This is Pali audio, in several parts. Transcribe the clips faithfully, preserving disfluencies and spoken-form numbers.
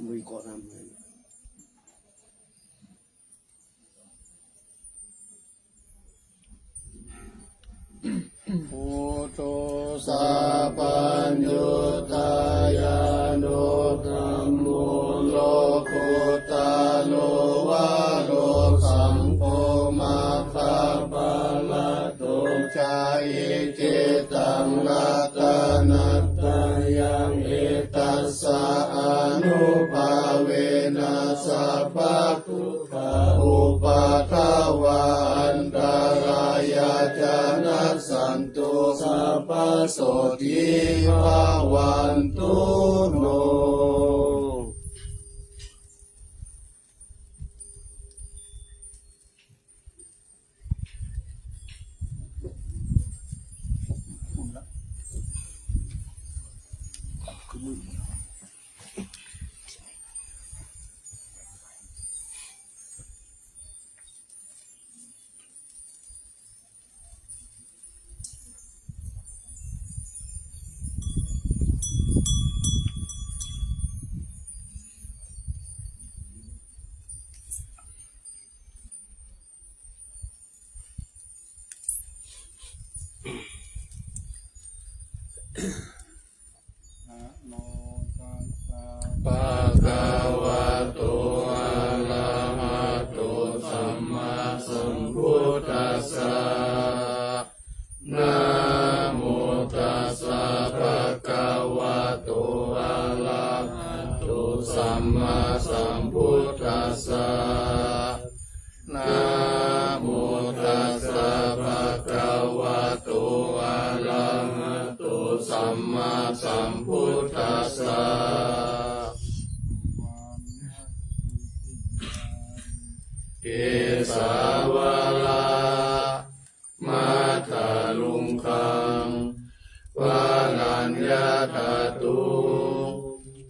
มีเกาะน้ำไง Buddho sabbaññutañāṇo dhammo lokuttaro varo saṅgho maggaphalaṭṭho ca. Iccettaṃ ratanattayaṃ etassa ānubhāvena sabbadukkhā upaddavā antarāyā ca nassantu sabbasotthī bhavantu no. นะโมตัสสะ bhagavato arahato sammāsambuddhassa. Namo tassa bhagavato arahato sammāsambuddhassa. Namo tassa bhagavato arahato sammāsambuddhassa. Kesā vācā maddhaluṅgaṃ varaññā dhātuṃ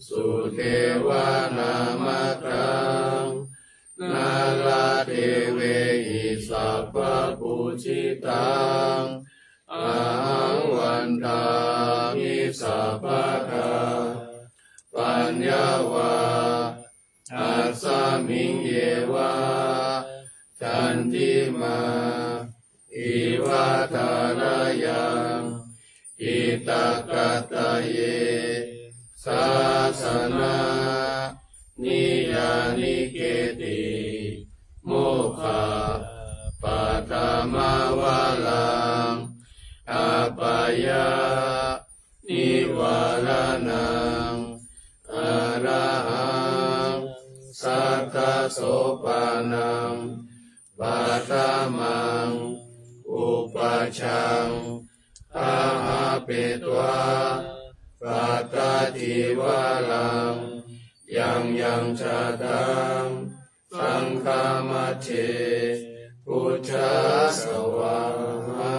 sudevanā maddhaṃ nāḷādevehi sabbapūjitaṃ ahaṃ vandāmi sabbadā. Paññāvā asmiṃ yeva candimā iva tharayaṃ hitakattaye sāsana niyaniketi mokkhapaddamavaraṃ apāya nivāraṇaṃ arahaṃ satta soppānaṃ paṭhamaṃ upajjhaṃ ahappetvā pattacīvaraṃ yaṃ yaṃ jātaṃ saṅghamajjhe pūjā svāhā.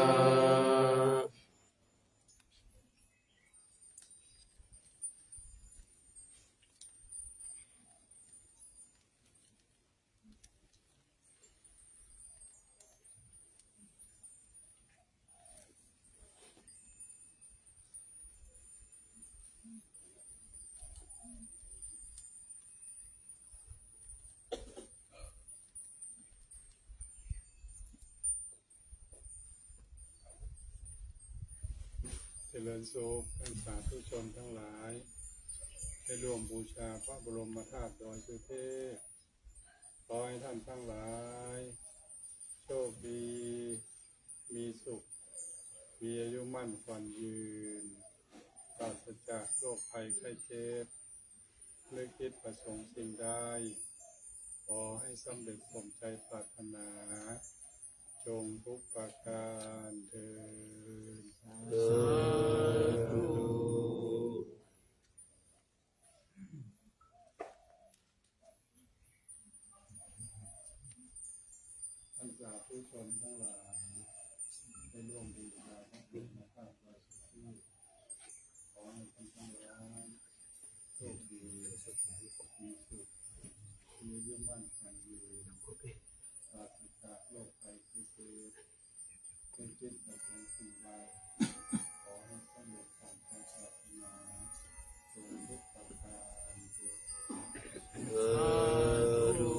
เจริญสุขท่านสาธุชนทั้งหลาย ได้ร่วมบูชาพระบรมธาตุดอยสุเทพ ขอให้ท่านทั้งหลาย โชคดี มีสุข มีอายุมั่นขวัญยืน ปราศจากโรคภัยไข้เจ็บ นึกคิดประสงค์สิ่งใด ขอให้สำเร็จสมใจปรารถนา จงทุกประการเทอญ สาธุ ท่านสาธุชนทั้งหลาย ได้ร่วมบูชาพระพุทธเจ้า ขอให้ท่านทั้งหลาย โชคดี มีสุข มีอายุมั่นขวัญยืน ปราศจากโรคภัยไข้เจ็บ นึกคิดประสงค์สิ่งใด ขอให้สำเร็จสมใจปรารถนา จงทุกประการเทอญ Sādhu.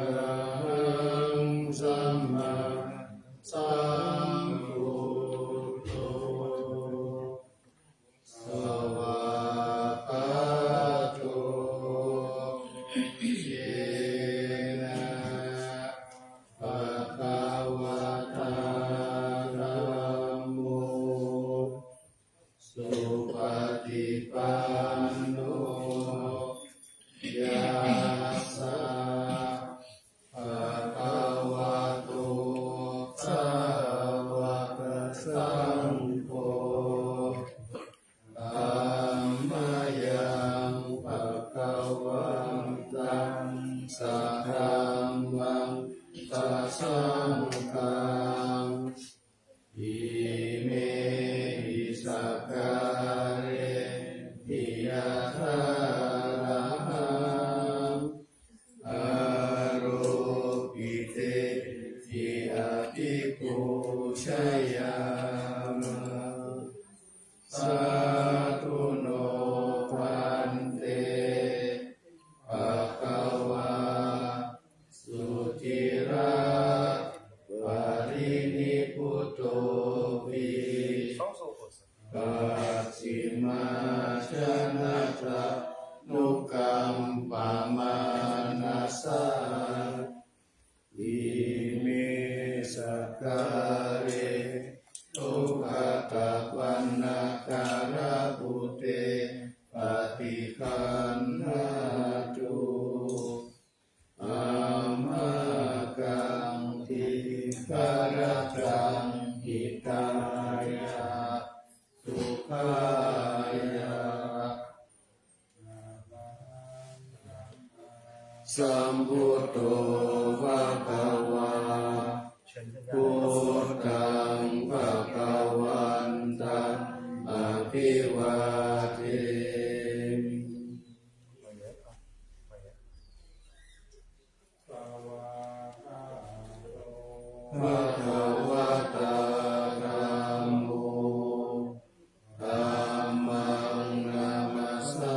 Arahaṃ sammāsambuddho svākkhāto yena bhagavatā dhammo supaṭipanno yassa bhagavato sāvakasaṅgho, tammayaṃ bhagavantaṃ sadhammaṃ sasaṅghaṃ imehi sakkārehi yathārahaṃ āropitehi abhipūjayāma. Sādhu no bhante bhagavā suciraparinibbutopi pacchimājanatānukampamānasā ime sakkāre duggatapaṇṇākārabhūte paṭiggaṇhātu. Amhākaṃ dīgharattaṃ hitāya sukhāya. Sambuddho bhagavā, buddhaṃ bhagavantaṃ abhivādemi. Bhagavatā dhammo, dhammaṃ namassāmi.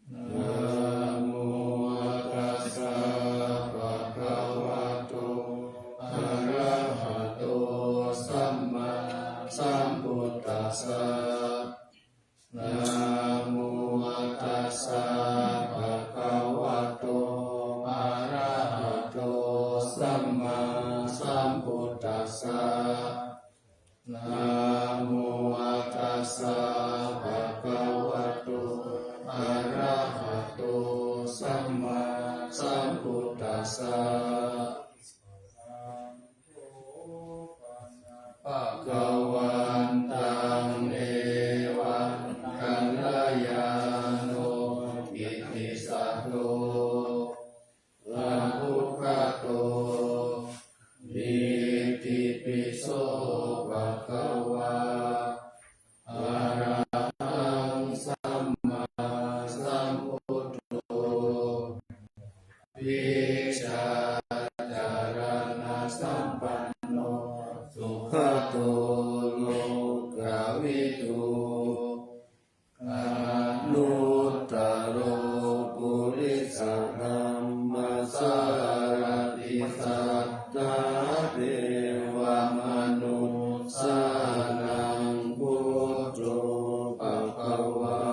Namo tassa bhagavato arahato sammāsambuddhassa. Namo tassa bhagavato arahato sammāsambuddhassa. Namo tassa bhagavato arahato sammāsambuddhassa. Bhagavantaṃ evaṃ kalyāṇo kittisaddo abbhuggato. Itipi so bhagavā arahaṃ sammāsambuddho vijjācaraṇasampanno sugato lokavidū anuttaro purisadammasārathi satthā devamanussānaṃ buddho bhagavāti.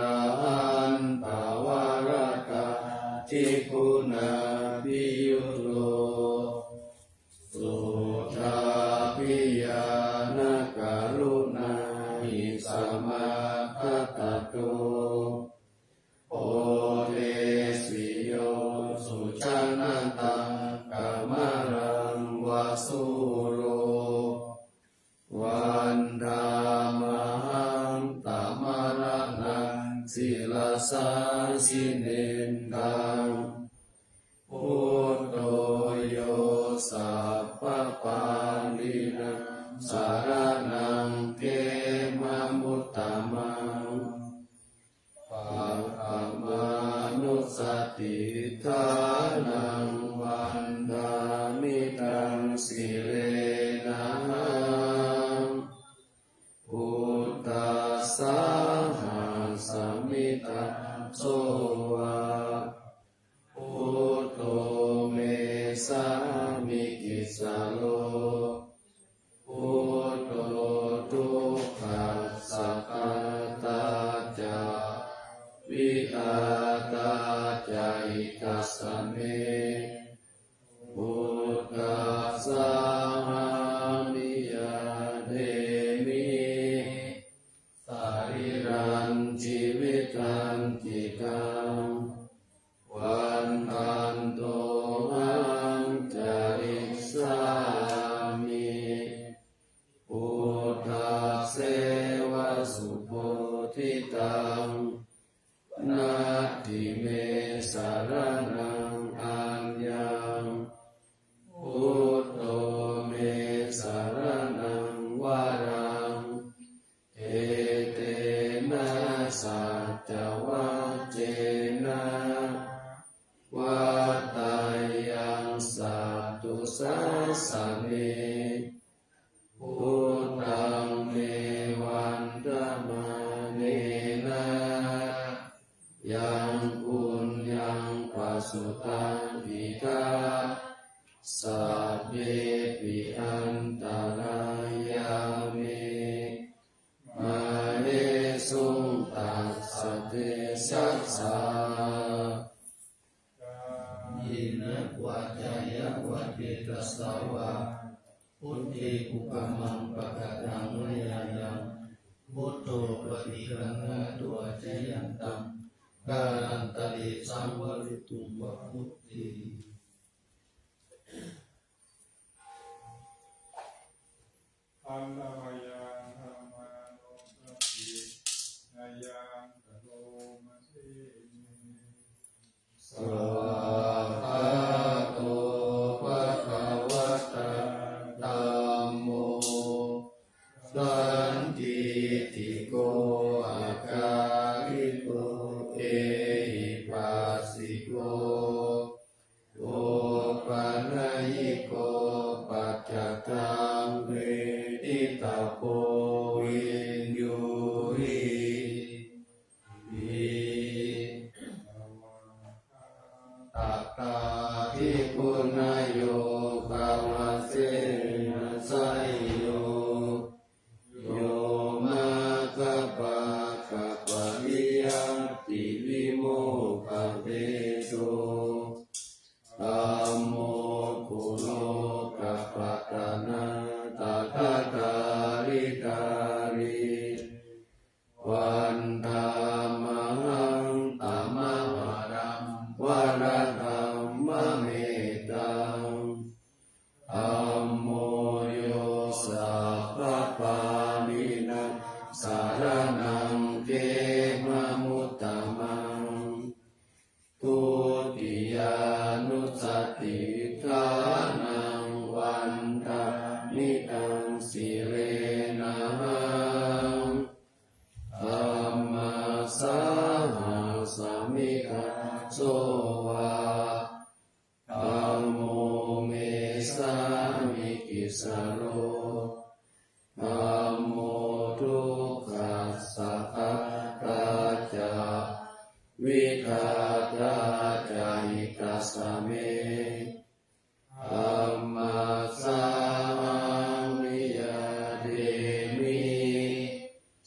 Uddhavārahaṃ pavarakaṭṭhikuṇābhiyutto suddhābhiñāṇakaruṇāhi samāgatatto bodhesi yo sujanataṃ kamalaṃ va sūro vandāmahaṃ tamaraṇaṃ sirasā jinendaṃ. Buddho yo sabbapāṇīnaṃ saraṇaṃ khemamuttamaṃ paṭhamānussatiṭṭhānaṃ vandāmi taṃ sirenahaṃ. Buddhassāhasmi taṃ so va buddho me sāmikissaro. Buddho dukkhassa ghātā ca vidhātā ca hitassa me. Buddhassāhami yācemi sarīrañjīvitañcidaṃ vandantohaṃ carissāmi buddhasseva subodhitaṃ. Natthi me saraṇaṃ aññaṃ buddho me saraṇaṃ varaṃ. Etena saccavajjena vaḍḍheyyaṃ satthu sāsane. Buddhaṃ me vandamānena yaṃ puññaṃ pasutaṃ idha sabbepi antarāyā me māhesuṃ tassa tejasā. Kāyena vācāya va cetasā vā buddhe kukammaṃ pakataṃ mayā yaṃ buddho paṭiggaṇhatu accayantaṃ kālantare saṃvarituṃ va buddhe. Handa mayaṃ dhammānussatinayaṃ karoma se. Svākkhāto bhagavatā dhammo sandiṭṭhiko akāliko niko paccattaṃ veditabbo viññūhīti. Dvattābhipūjayogavasena seyyo, yo maggapākapariyattivimokkhabhedo, dhammo kulokapatanā tathāgārī. Vandāmahaṃ tamaharaṃ varadhammametaṃ. Dhammo yo sabbapāṇīnaṃ saraṇaṃ khemamuttamaṃ. Dutiyānussatiṭṭhānaṃ vandāmi taṃ sirenahaṃ. Dhammasāhasmi dāso va, dhammo me sāmikissaro. Dhammo dukkhassa ghātā ca vidhātā ca hitassa me. Dhammassāhaṃ niyyādemi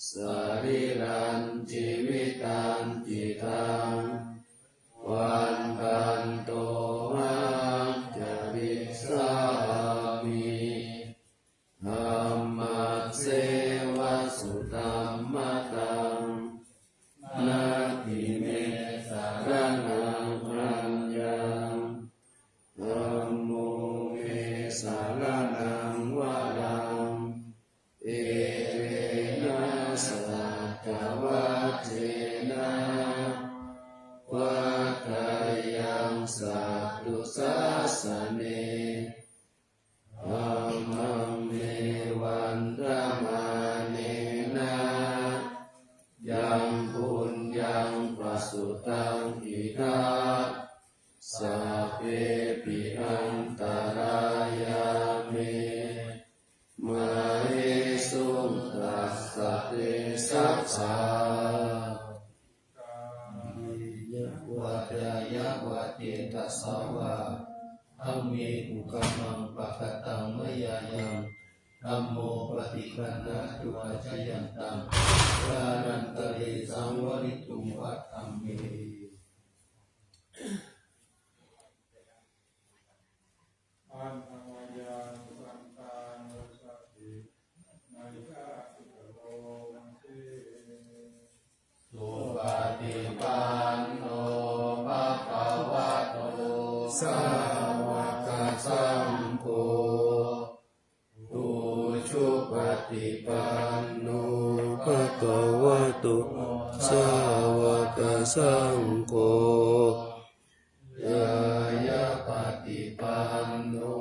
sarīrañjīvitañci taṃ. Vandantohaṃ carissāmi dhammasseva sudhammataṃ. Natthi me saraṇaṃ aññaṃ, dhammo me saraṇaṃ varaṃ. Etena saccavajjena vaḍḍheyyaṃ satthu sāsane. Dhammaṃ me vandamānena yaṃ puññaṃ pasutaṃ idha, sabbepi antarāyā me māhesuṃ tassa tejasā. Kāyena vācāya va cetasā vā, dhamme kukammaṃ pakataṃ mayā yaṃ, dhammo paṭiggaṇhatu accayantaṃ, kālantare saṃvarituṃ va dhamme. Handa mayaṃ saṅghaṃ vessati mayā sīkaromati. Supaṭipanno bhagavato sāvakasaṅgho, ujupaṭipanno bhagavato sāvakasaṅgho, ñāyapaṭipanno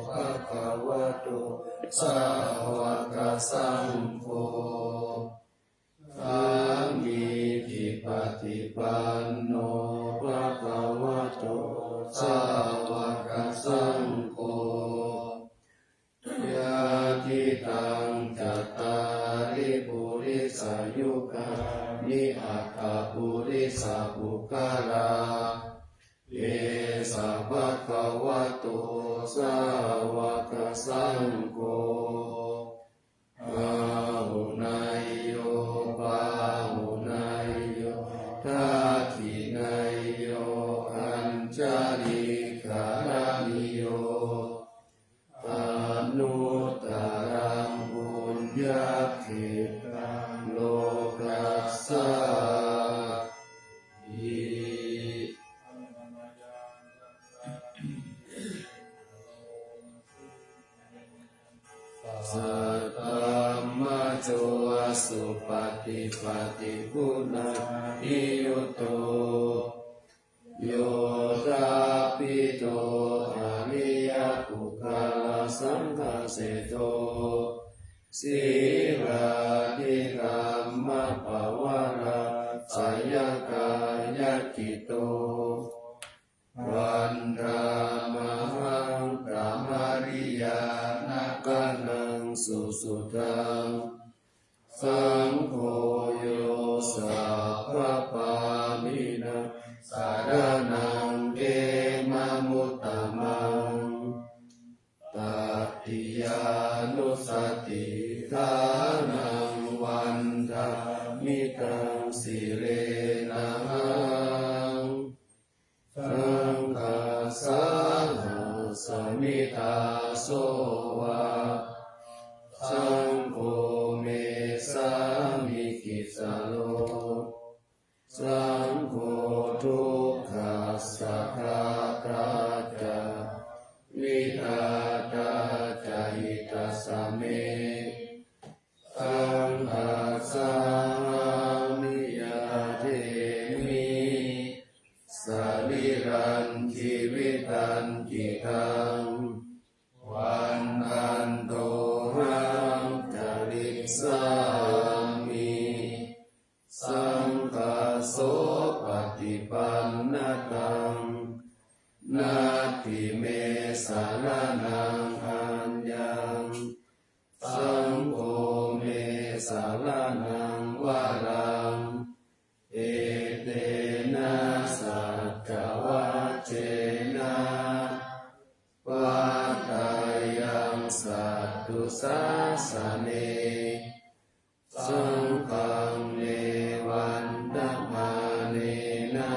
bhagavato sāvakasaṅgho, sāmīcipaṭipanno bhagavato sāvakasaṅgho, yadidaṃ cattāri purisayugāni aṭṭha purisapuggalā, esa bhagavato sāvakasaṅgho, āhuneyyo pāhuneyyo dakkhiṇeyyo añjalikaraṇīyo, anuttaraṃ puññakkhettaṃ lokassāti. Saddhammajo supaṭipattiguṇābhiyutto, yoṭṭhabbidho ariyapuggalāsaṅghaseṭṭho, sīlādhikammapavarāsayakāyacitto, vandāmahaṃ tama sudhaṃ. Saṅgho yo sabbapāṇīnaṃ saraṇaṃ khemamuttamaṃ. Tatiyānussatiṭṭhānaṃ vandāmi taṃ sirenahaṃ. Saṅghassāhasmi dāso va saṅgho me sāmikissaro. Saṅgho dukkhassa ghātā ca vidhātā ca hitassa me. Saṅghassāmi yācemi sarīrañjīvitañcidaṃ. Vandantohaṃ carissāmi saṅghassopaṭipannataṃ. Natthi me saraṇaṃ aññaṃ, saṅgho me saraṇaṃ varaṃ. Etena saccavajjena vaḍḍheyyaṃ satthu sāsane. Saṅghaṃ me vandamānena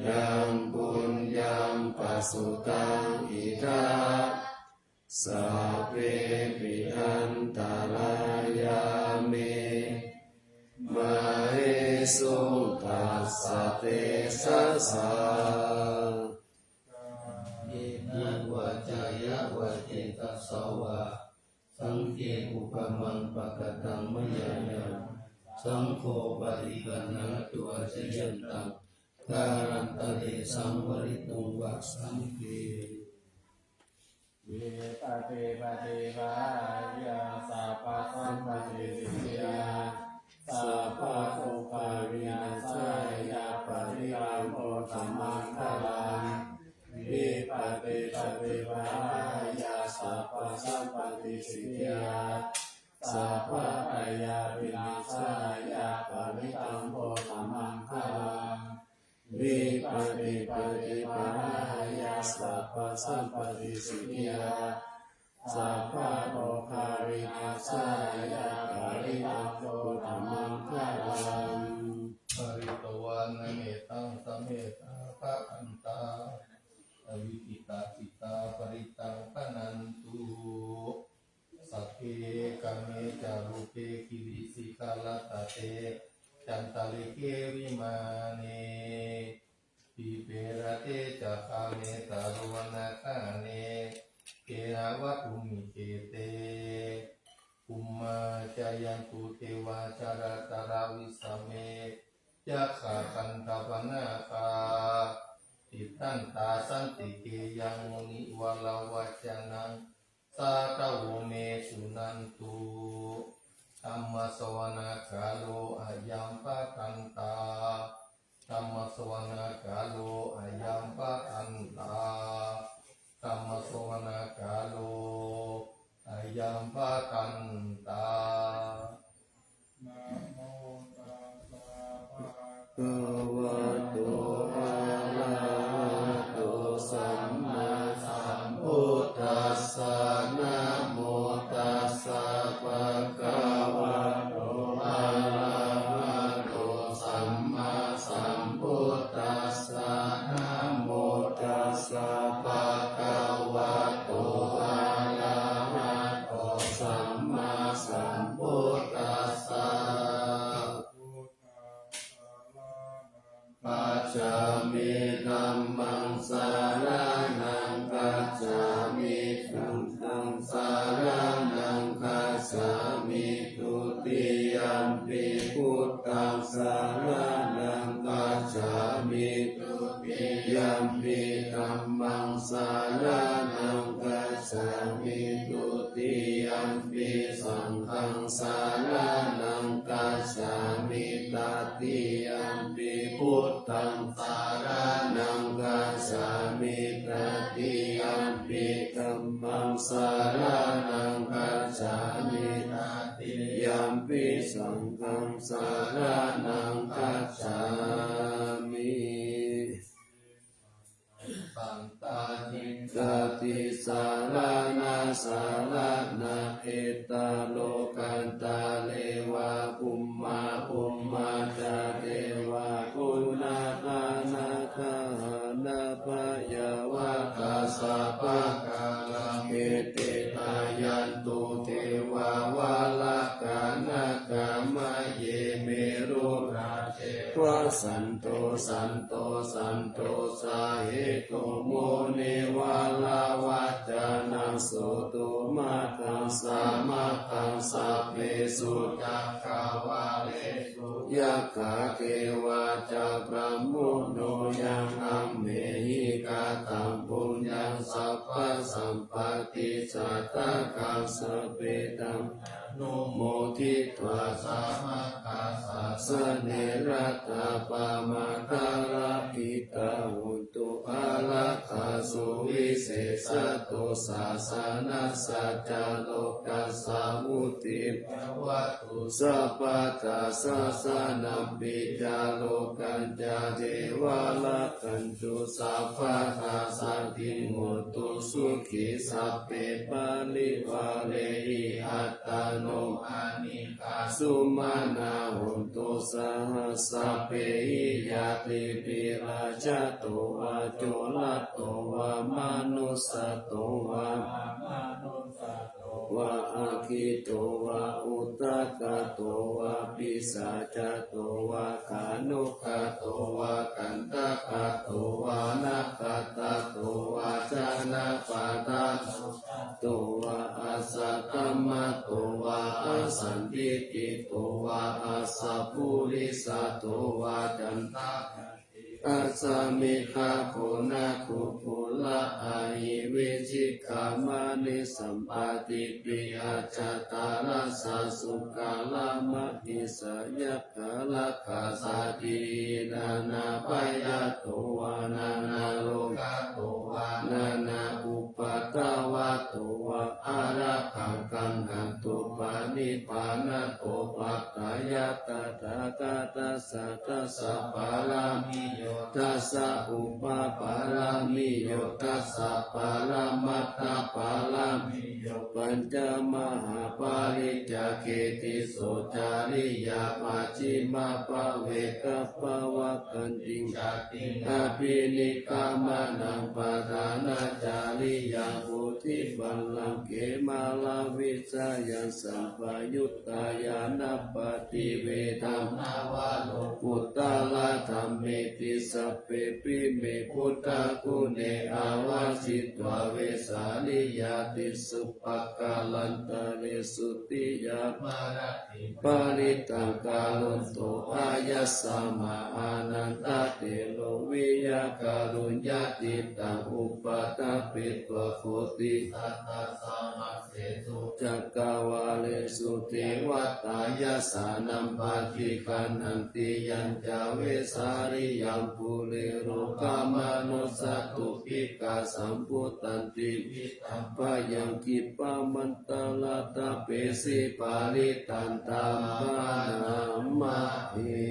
yaṃ puññaṃ pasutaṃ idha, sabbepi antarāyā me māhesuṃ tassa tejasā. Kāyena vācāya va cetasā vā, saṅghe kukammaṃ pakataṃ mayā yaṃ, saṅgho paṭiggaṇhatu accayantaṃ, kālantare saṃvarituṃ va saṅghe. Vipattipaṭibāhāya sabbasampattisiddhiyā, sabbadukkhavināsāya parittaṃ brūtha maṅgalaṃ. Vipattipaṭibāhāya sabbasampattisiddhiyā, sabbabhayavināsāya parittaṃ brūtha maṅgalaṃ. Vipattipaṭibāhāya sabbasampattisiddhiyā, sabbarogavināsāya parittaṃ brūtha maṅgalaṃ. Pharitvāna mettaṃ samettā bhadantā, avikkhittacittā parittaṃ bhaṇantu. Sagge kāme ca rūpe girisikharataṭe cantalikkhe vimāne, dīpe raṭṭhe ca gāme taruvanagahane gehavatthumhi khette, bhummā cāyantu devā jalathalavisame yakkhagandhabbanāgā, tiṭṭhantā santike yaṃ munivaravacanaṃ sādhavo me suṇantu. Dhammassavanakālo ayambhadantā. Dhammassavanakālo ayambhadantā. Dhammassavanakālo ayambhadantā. Namo tassa bhagavato arahato sammāsambuddhassa. Namo tassa bhagavato arahato sammāsambuddhassa. Namo tassa bhagavato arahato sammāsambuddhassa. Gacchāmi. Dhammaṃ saraṇaṃ gacchāmi. Saṅghaṃ saraṇaṃ gacchāmi. Dutiyampi buddhaṃ saraṇaṃ gacchāmi. Dutiyampi dhammaṃ saraṇaṃ gacchāmi. Dutiyampi saṅghaṃ saraṇaṃ gacchāmi. Tatiyampi buddhaṃ saraṇaṃ gacchāmi. Tatiyampi dhammaṃ saraṇaṃ gacchāmi. saṅghaṃ saraṇaṃ gacchāmi. Tatiyāmpi saraṇasaraṇaṃ, etaṃ lokantareva bhummā bhummā ca devā, uṇṇānāgā nāgā yāva tassa pākāraṃ, ete cayantu devā valakānakā, maye meru rājeva santo santo santo sahetu munivaravacanaṃ sutvā, maggaṃ sāmaggam sabbesu cakkavāḷesu, yakkhā devā ca brahmuno, yaṃ amhehi kataṃ puññaṃ sabbasampatti sādhakaṃ, sabbe taṃ anumoditvā sāvakā sāsane ratā, pamādarahitā hontu ārāgā suvisesādo, sāsanassa ca lokassa vuḍḍhī bhavatu sabbadā. Sāsanampi ca lokañca devā rakkhantu sabbadā, sadā hontu sukhī sabbe parivārehi, attano anīghā sumanā hontu saha sabbehi ñātibhi, rājato vā corato vā manussato vā vā aggito vā udakato vā pisācato vā khāṇukato vā kaṇṭakato vā nakkhattato vā janapadarogato vā asaddhammato vā asandiṭṭhito vā asappurisato vā canda Asmiṃ gabbho na kuphulla, ahi vicchikamaṇi sampāditi. Ajātaracchasūkaramahisayakkharakkhasādīhi, nānābhayato vā nānārogato vā nānāupaddavato vā, ārakkhaṃ gaṇhantu paṇidhānato. Paṭṭhāya tathāgatassa dasa pāramiyo, dasa upapāramiyo, dasa paramatthapāramiyo, pañca mahāpariccāge tisso cariyā, pacchimabbhave gabbhāvakkantiṃ jātiṃ abhinikkhamanaṃ padhānacariyaṃ, bodhipallaṅke māravijayaṃ sabbaññutañāṇappaṭivedhaṃ, navalokuttaradhammeti sabbepime buddhaguṇe āvajjitvā, vesāliyā tīsu pākārantaresu tiyāmarattiṃ parittaṃ karonto āyasmā Ānandatthero viya kāruññacittaṃ upaṭṭhapetvā, koṭisatasahas sesu cakkavāḷesu devatā, yassāṇaṃ paṭiggaṇhanti yañca vesāliyaṃ. Pure rogāmanussadubbhikkhasambhūtantividhaṃ bhayaṃ, khippam antaradhāpesi parittaṃ taṃ bhaṇāma he.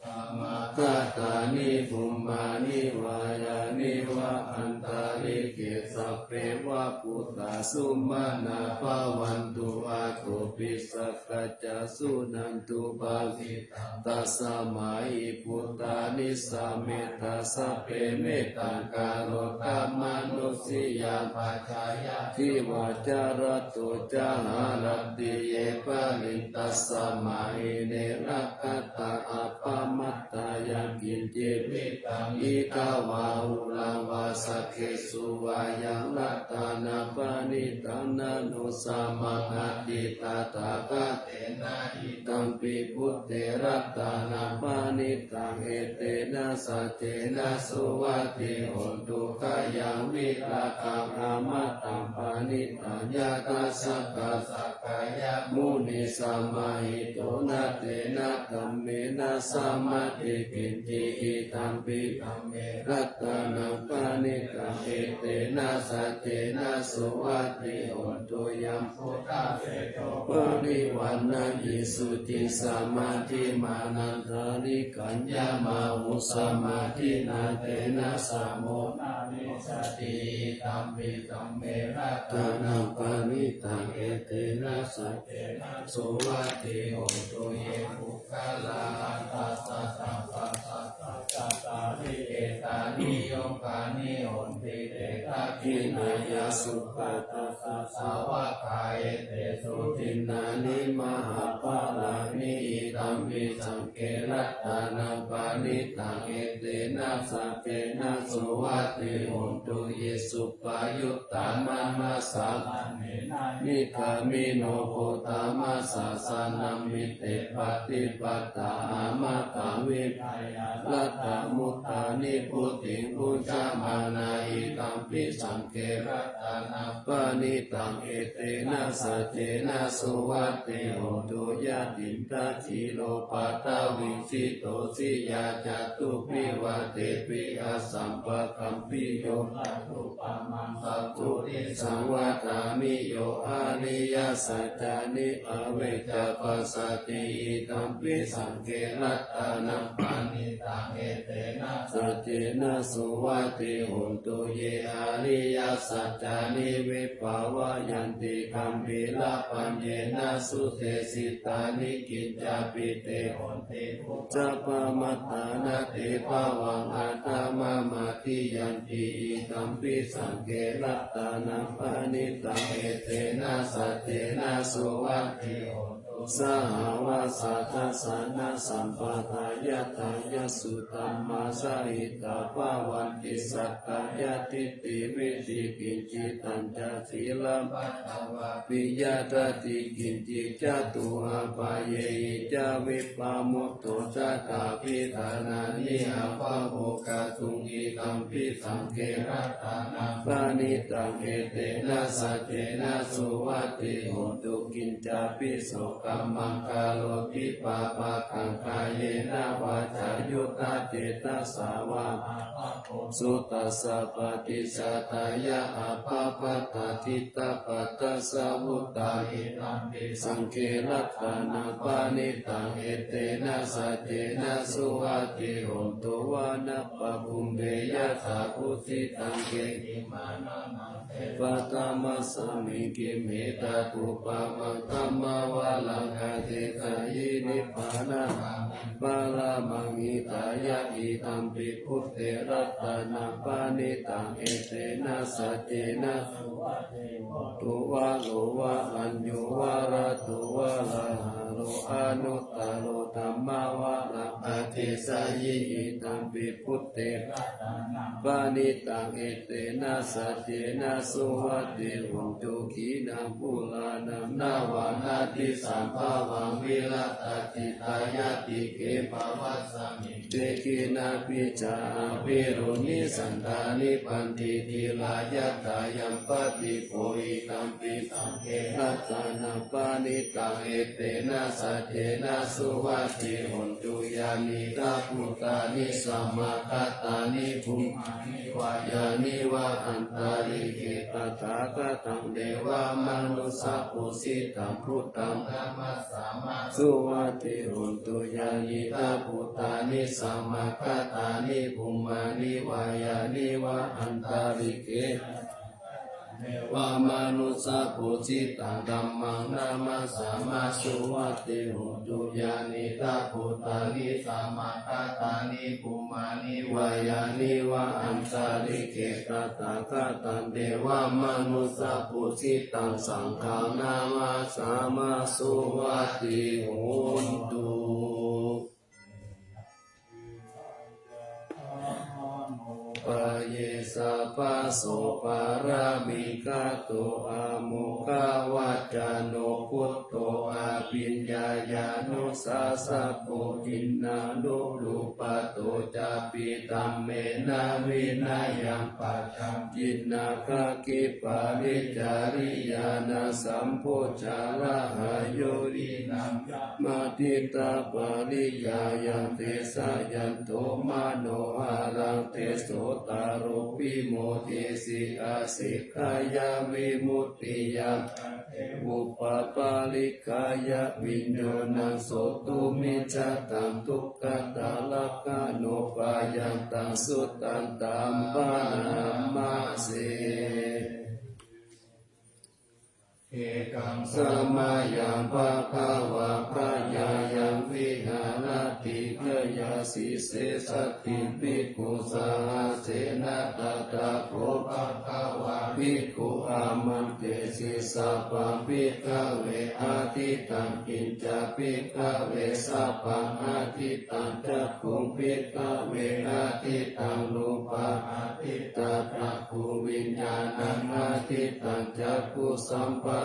Samāgatāni bhummāni vā yāni va antalikkhe, sabbe va bhūtā sumanā bhavantu athopi sakkacca suṇantu bhāsitaṃ. Tasmā hi bhūtā nisāmetha sabbe mettaṃ karotha mānusiyā pajāya, divā ca ratto ca haranti ye baliṃ, tasmā hi ne rakkhatha appamattā. Yaṃ kiñci vittaṃ idha vā huraṃ vā saggesu vā yaṃ ratanaṃ paṇītaṃ, na no samaṃ atthi tathāgatena, idampi buddhe ratanaṃ paṇītaṃ, etena saccena suvatthi hotu. Khā yaṃ virattaṃ amataṃ paṇītaṃ, yadajjhagā sakyamunī samāhito, na tena dhammena samatthi kiñci, idampi dhamme ratanaṃ paṇītaṃ, etena saccena suvatthi hotu. Yaṃ buddhaseṭṭho parivaṇṇayī suciṃ, samādhimānantarikaññamāhu, samādhinā tena samo na vijjati, idampi dhamme ratanaṃ paṇītaṃ, etena saccena suvatthi hotu. Ye puggalā aṭṭha sataṃ pasaṭṭhā, cattāri etāni yugāni honti, te dakkhiṇeyyā sugatassa sāvakā, etesu dinnāni mahapphalāni, idampi saṅghe ratanaṃ paṇītaṃ, etena saccena suvatthi hotu. Ye suppayuttā manasā daḷhena, nikkāmino gotamasāsanamhi, te pattipattā amataṃ vigayha, laddhā mudhā nibbutiṃ bhuñjamānā, idampi saṅghe ratanaṃ paṇītaṃ, etena saccena suvatthi hotu. Yathindakhīlo paṭhaviṃ sito siyā, catubbhi vātebhi asampakampiyo, tathūpamaṃ saṅghuṭṭhisaṃ vadāmi, yo ariyasaccāni avecca passati, idampi saṅghe ratanaṃ paṇītaṃ, etena saccena suvatthi hotu. Ye ariyasaccāni vibhāvayanti, gambhīrapaññena sudesitāni, kiñcāpi te honti bhusappamattā, na te bhavaṃ aṭṭhamamādiyanti, idampi saṅghe ratanaṃ paṇītaṃ, etena saccena suvatthi hotu. Sahāvassa dassanasampadāya, thāya suddhamā jahitā bhavanti, sakkāyadiṭṭhi vicikicchitañca, sīlabbataṃ vāpiyadati kiñci, catūhapāyehi ca vippamutto, cattābhiṭhānāni abhabbo kātuṃ, idampi saṅghe ratanaṃ paṇītaṃ, etena saccena suvatthi hotu. Kiñcāpi so kammaṃ karoti pāpakaṃ, kāyena vācāyuda cetasā vā, abhabbo so tassa paṭicchadāya, abhabbatā diṭṭhapadassa vuttā, idampi saṅghe ratanaṃ paṇītaṃ, etena saccena suvatthi hotu. Vanappagumbe yathā kushitambe, gimhānamagge paṭhamasmiṃ gimhe, tathūpamaṃ dhammavaraṃ atiseyyī, nibbānagāmiṃ paramaṃ hitāya, idampi buddhe ratanaṃ paṇītaṃ, etena saccena suvatthi hotu. Varo va añño, varado varāharo, anuttaro dhammavaraṃ atiseyyī, idampi buddhe ratanaṃ paṇītaṃ, etena saccena suvatthi hotu. Khīṇaṃ purāṇaṃ navaṃ natthi sambhavaṃ, virattacittāyatike bhavasmiṃ, te khīṇabījā avirūḷhichandā, nibbanti dhīrā yathāyampadīpo, idampi saṅghe ratanaṃ paṇītaṃ, etena saccena suvatthi hotu. Yānīdha bhūtāni samāgatāni, bhummāni vā yāni va antalikkhe, tathāgataṃ devamanussapūjitaṃ, buddhaṃ namassāma suvatthi hotu. Yānīdha bhūtāni samāgatāni, bhummāni vā yāni va antalikkhe, devamanussapūjitaṃ, dhammaṃ namassāma suvatthi hotu. Yānīdha bhūtāni samāgatāni, bhummāni vā yāni va antalikkhe, tathāgataṃ devamanussapūjitaṃ, saṅghaṃ namassāma suvatthi hotu. Pāye sab pāso pāramī katto, amoghavaccano buddho, abhiññāya nussāsako, jinānurūpato cāpi, dhammena vinayaṃ pajaṃ, jinakhaggi paricariyāna, sambhojarahayo vinaṃ, yamādiṭṭhapariyāyaṃ, tesayanto manoharaṃ, tesotaro vimodesi, asekhāya vimuttiyā, tathevūpaparikkhāya, viññūhnaṃ sotumijjhataṃ, dukkhatarāhanupāyantaṃ, suttaṃ dhammaṃ namassāmi. Ekaṃ samayaṃ bhagavā gayāyaṃ viharati gayāsīse saddhiṃ bhikkhusahassena. Tatra kho bhagavā bhikkhū āmantesi: Sabbaṃ bhikkhave āditaṃ. Kiñca bhikkhave sabbaṃ āditaṃ? Cakkhuṃ bhikkhave āditaṃ, rūpā ādittā, cakkhuviññāṇaṃ āditaṃ, cakkhusamphasso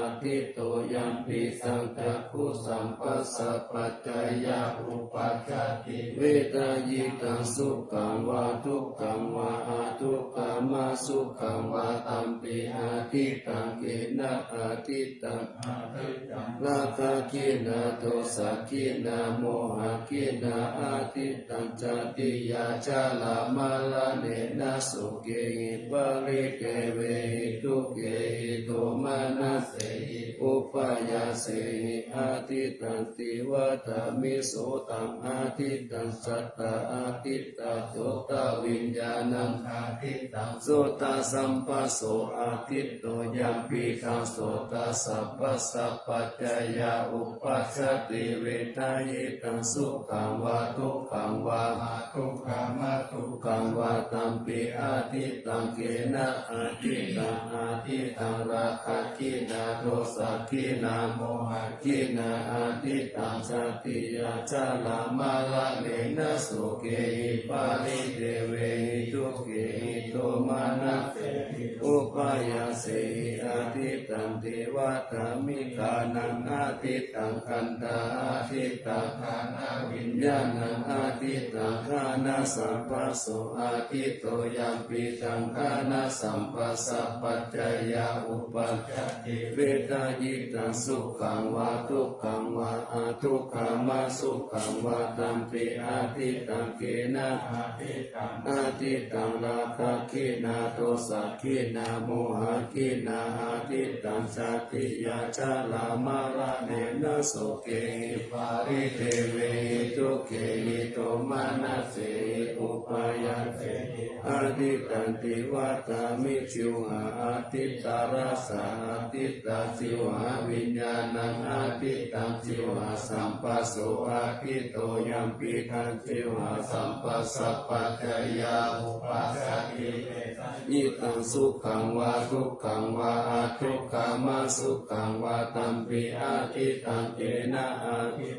āditto, yampidaṃ cakkhusamphassapaccayā uppajjati vedayitaṃ sukhaṃ vā dukkhaṃ vā adukkhamasukhaṃ vā, tampi āditaṃ. Kena āditaṃ? Āditaṃ rāgagginā dosagginā mohagginā ādi taṃ. Jātiyā jarāmaraṇena sokehi paridevehi dukkhehi domanassehi upāyāsehi āditañti vadāmi. Sotaṃ āditaṃ saddā ādittā sotaviññāṇaṃ ādittaṃ sotasamphasso āditto yampidaṃ sotasamphassapaccayā uppajjati vedayitaṃ sukhaṃ vā dukkhaṃ vā adukkhamasukhaṃ vā tampi āditaṃ. Kena āditaṃ? Āditaṃ rāgagginā dosagginā mohagginā ādittaṃ. Jātiyā jarāmaraṇena sokehi paridevehi dukkhehi domanassehi upāyāsehi ādittañti vadāmi. Ghānaṃ ādittaṃ khandhā ādittā ghānaviññāṇaṃ ādittaṃ ghānasamphasso āditto yampidaṃ ghānasamphassapaccayā uppajjati vedayitaṃ sukhaṃ vā dukkhaṃ vā adukkhamasukhaṃ vā tampi āditaṃ. Kena āditaṃ? Āditaṃ rāgagginā dosagginā mohagginā ādittaṃ. Jātiyā jarāmaraṇena sokehi paridevehi dukkhehi domanassehi upāyāsehi ādittañti vadāmi. Jivhā ādittā rasā ādittā jivhāviññāṇaṃ ādittaṃ jivhāsamphasso āditto yampidaṃ jivhāsamphassapaccayā uppajjati vedayitaṃ sukhaṃ vā dukkhaṃ vā adukkhamasukhaṃ vā tampi āditaṃ. Kena ādi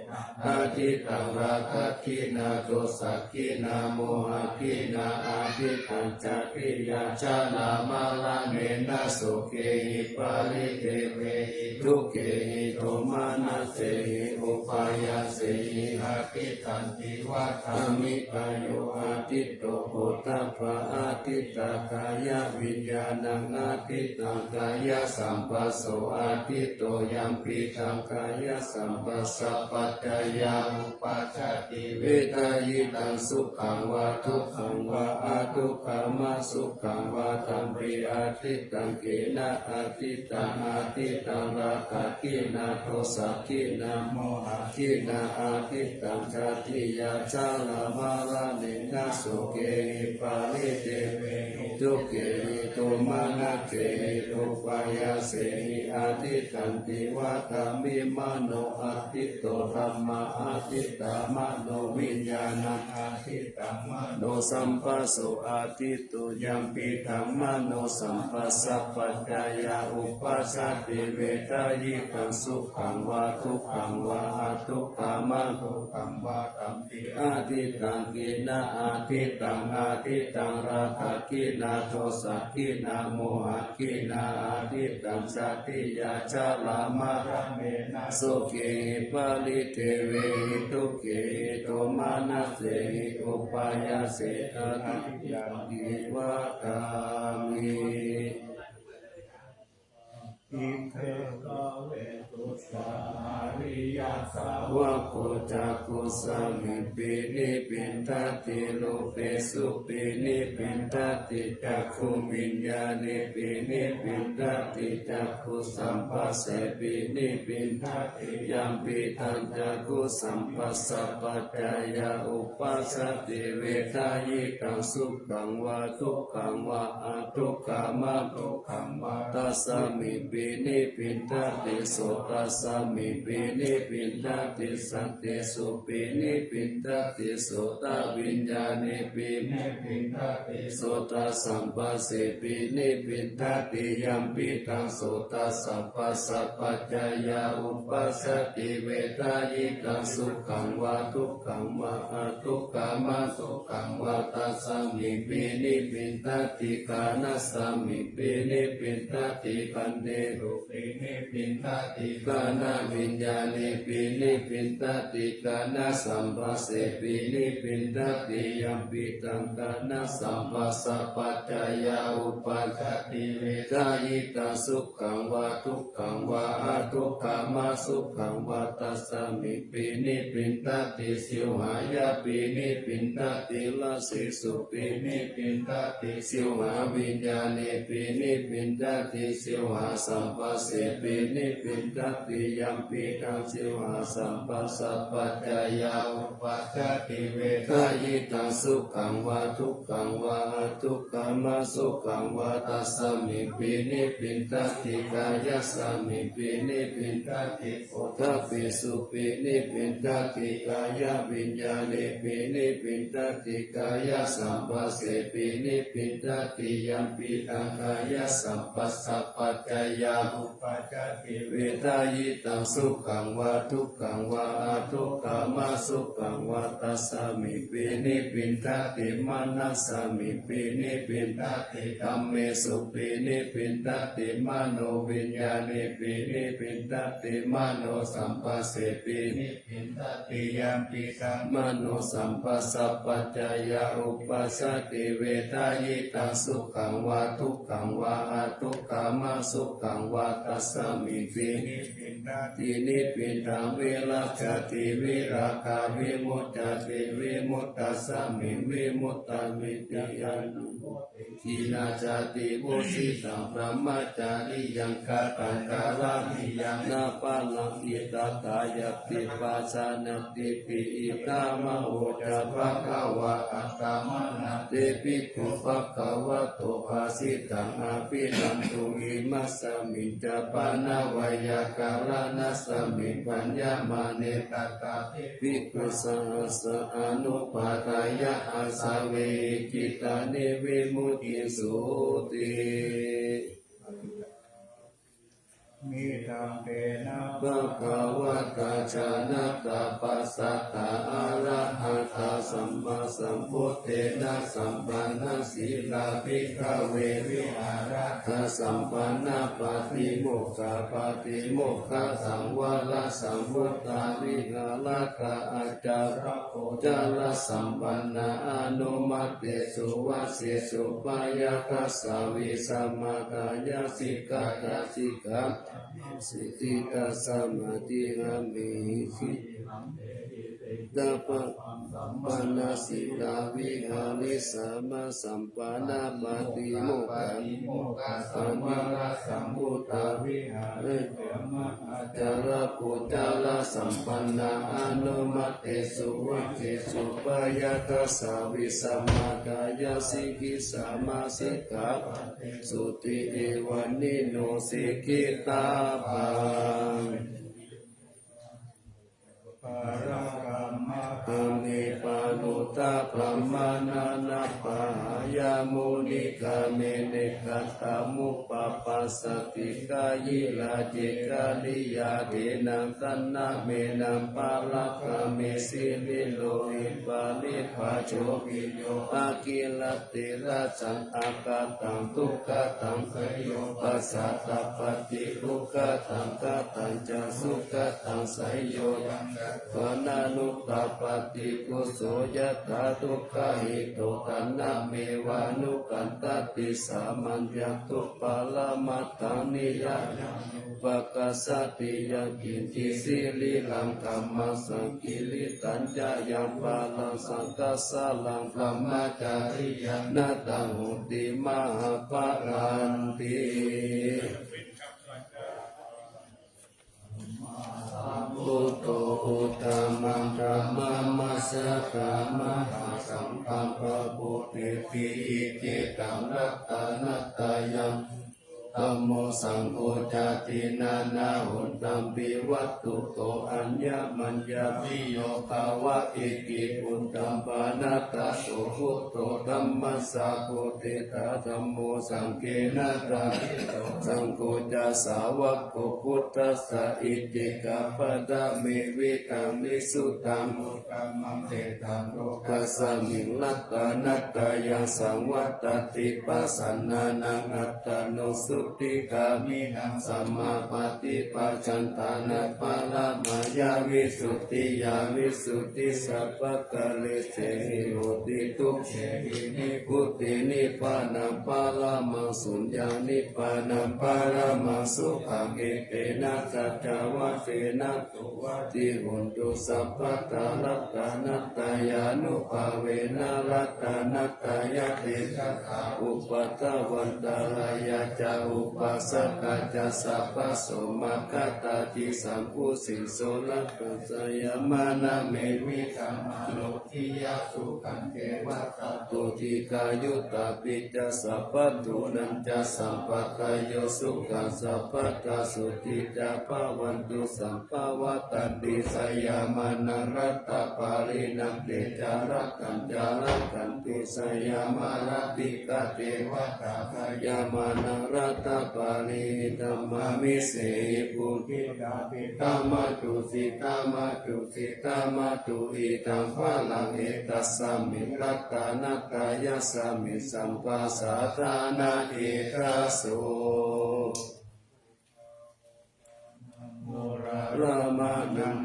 āditaṃ rāgagginā dosagginā mohagginā ādittaṃ. Jātiyā jarāmaraṇena sokehi paridevehi dukkhehi domanassehi upāyāsehi ādittañti vadāmi. Kāyo āditto phoṭṭhabbā ādittā kāyaviññāṇaṃ ādittaṃ kāyasamphasso āditto yampidaṃ kāyasamphassapaccayā uppajjati vedayitaṃ sukhaṃ vā dukkhaṃ vā adukkhamasukhaṃ vā tampi ādittaṃ. Kena ādittaṃ? Āditaṃ rāgagginā dosagginā mohagginā ādittaṃ. Jātiyā jarāmaraṇena sokehi paridevehi dukkhehi domanassehi upāyāsehi ādittañti vadāmi. Mano āditto dhammā ādittā manoviññāṇaṃ ādittaṃ manosamphasso āditto yampidaṃ manosamphassapaccayā uppajjati Vedayitaṃ sukhaṃ vā dukkhaṃ vā adukkhamasukhaṃ vā, tampi ādittaṃ. Khīṇā ādittaṃ ādittaṃ, rāgakhiṇā dosakhiṇā mohakhiṇā ādittaṃ. Jātiyā jarāmaraṇena sokehi paridevehi dukkhehi domanassehi upāyāse ādittaṃ iti vadāmi. Ite bhagavato sākacāriya sāvako cakkhusmiṃ pinipindati, rūpesupi nipindati, cakkhuviññāṇepi nipindati, cakkhusamphassepi nipindati, yampidaṃ cakkhusamphassapaccayā uppajjati vedayitaṃ sukhaṃ vā dukkhaṃ vā adukkhamasukhaṃ vā, tasmiṃpi nipindati. Sotasmiṃpi nipindati, saddesupi nipindati, sotaviññāṇepi nipindati, sotasamphassepi nipindati, yampidaṃ sotasamphassapaccayā uppajjati vedayitaṃ sukhaṃ vā dukkhaṃ vā adukkhamasukhaṃ vā, tasmiṃpi nipindati. Ghānasmiṃpi nipindati, gandhesupi nipindati, ghānaviññāṇepi nipindati, ghānasamphassepi nipindati, yampidaṃ ghānasamphassapaccayā uppajjati vedayitaṃ sukhaṃ vā dukkhaṃ vā adukkhamasukhaṃ vā, tasmiṃ pi nipindati, sīhayapi nipindati, rassesupi nipindati, sīhaviññāṇepi nipindati, sīhasamphassepi nipindati, yampidaṃ sīhasamphassapaccayā uppajjati vedayitaṃ sukhaṃ vā dukkhaṃ vā adukkhamasukhaṃ vā, tasmiṃ pi nipindati. Kāyasmiṃ pi nipindati, phoṭṭhabbesupi nipindati, kāyaviññāṇepi nipindati, kāyasamphassepi nipindati, yampidaṃ kāyasamphassapaccayā uppajjati vedayitaṃ sukhaṃ vā dukkhaṃ vā adukkhamasukhaṃ vā, tasmiṃ pi nipindati. Manasmiṃ pi nipindati, dhammesupi nipindati, manoviññāṇepi nipindati, manosamphassepi nipindati, yampidaṃ manosamphassapaccayā uppajjati vedayitaṃ sukhaṃ vā dukkhaṃ vā adukkhamasukhaṃ vā, tasmiṃ pi nipindati nipindaṃ. Virajjati virāgā vimuccati, vimuttasmiṃ vimuttaṃ vidi anuppadeti. Khīṇā jāti, vusitaṃ brahmacariyaṃ, kataṃ karaṇīyaṃ, na pāpaṃ idha dāyādi pajānātīti. Idamavoca bhagavā. Attamanā te bhikkhū bhagavato bhāsitaṃ abhinanduṃ. Imasmiñca pana veyyākaraṇasmiṃ bhaññamāne tatra te bhikkhū sahassā anupādāya āsavehi cittāni vimucciṃsūti. Idampi bhagavatā jānatā passatā arahatā sammāsambuddhena sampannasīlā bhikkhave vihārā sampannā pātimokkhā pātimokkhasaṃvarasaṃvutā vihārā ācārā gocarasambannā anumattesu vācesu pāyāgassa vīsamakāyā sikkhāya sikkhā sītita samādhiyāmi. Dāpa sampannasīlā vihārī sammāsampannā pātimokkha sammāsambuddhā vihārā ācārā gocarasambannā anumattesu vācesu pāyāgassa vīsamakāyā sikkhī sammā sikkhā sūti. Evaṃ nino sikkhitabbaṃ. Mahākāruṇikamāraṃ, pāṇabhāvena pahāya, munikāme nekatamupapassati. Kāyirajje kāyirātena, taṇhamenaṃ parakāme, sirilohi pāṇibhājo viyo, akirātirajaṃ akataṃ, dukkhataṃ seyyopajjhato, pāpī duggataṃ katañca, sukataṃ seyyo yaṃ katvā, na nu pabbajati, kuso yathā dukkhahito, taṇhameva nupaṭṭhati. Samayaṃ tu paramatthaṃ, niyyānīyam upakassati. Yaṅkiñci sirīraṃ kammassam, kiñci kiñcittañca yaṃ, balaṃ saṅghassa saraṃ, brahmacariyaṃ nataṃ hoti, mahappalanti. Buddho uttamaṃ dhammamajjhattaṃ, mahāsaṅghaṃ pavatteti icchitaṃ, ratanattayaṃ dhammo, saṅgho ca tiṇṇannahottampi, vatthuto aññamaññāpi. Yo kāma iti. Buddhaṃ paṇītaṃ so buddho, dhammasāvako diṭṭho, dhammo saṅghena taṃ ito, saṅgho ca sāvako buddhassa, icchikappadaṃ me vitaṃ visuddhaṃ, uttamaṃ tetaṃ lokasmiṃ, ratanattayaṃ saṃvattati. Pasannānaṃ attano sotthi, gāmino samādhipatī, bhāsitā paramāya visuddhiyā, visuddhi sabbakāresehi hoti, dukkhehi nibbutī, nibbānaṃ paramaṃ suññaṃ, nibbānaṃ paramaṃ sukhaṃ. Etena saccavajjena suvatthi hotu sabbadā. Ratanattayānubhāvena ratanattayatejasā, upaddavaṃ antarāyā ca upassakā ca sabbaso, maṅgalattā itihisaṃ pūjiso, ratanattayamānā me vijjamāno, dhiyā sukhaṃ ceva tato dīghayuṭṭāpi ca, sabbaguṇañca sampādayo sukhaṃ sabbadā, sotthī ca bhavantu sabbaṃ. Pavattati jayamaṅgalaṃ ratanattayapariṇaṃ, tejā rakkhanti jayamaṅgalaṃ, adhikā devatā jayamaṅgalaṃ ratanattayadhipadesayi, tamahīsayi. Pūjitā pītamatu jitamattu jitamattu, itaṃ balaṃ etasmiṃ ratanattayasmiṃ, sampajānāti daso. Namo